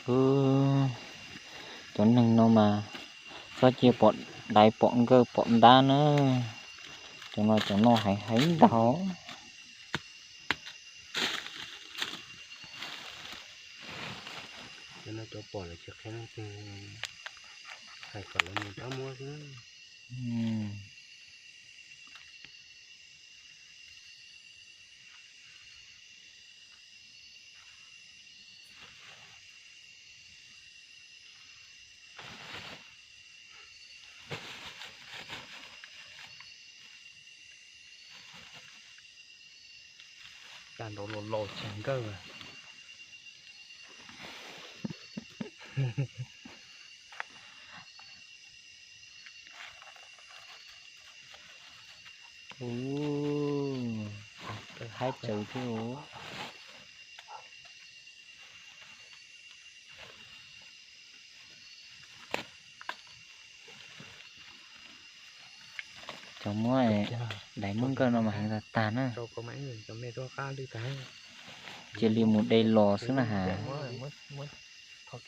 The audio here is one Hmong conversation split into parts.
Wb cov neeg no mas txhob cia pom dais pom nkawj pom ntab na. Cov no cov no heev heev ntag. Cov no cov pom lawv tsis qhia leej twg, hais kom lawv mus rov muab xwb. Caj nraud los los tsis nkawj. Ub, haib tsaws thiab os. Cov muab dais muab nkawj no mas heev tag tag na. Cia li mus de los xwb na has. Muab cov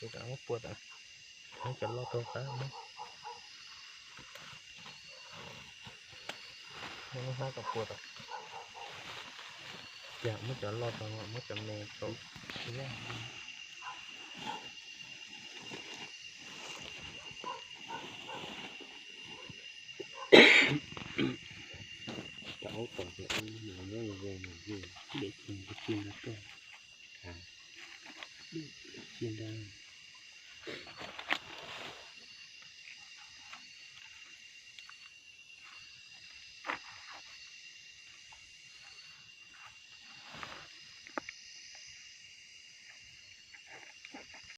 loj tau, muab cov me tau. Cov aub tom ces ub, nws nyob ze ze, nws deb tsis nti tij nrog tuaj. Tij nrog.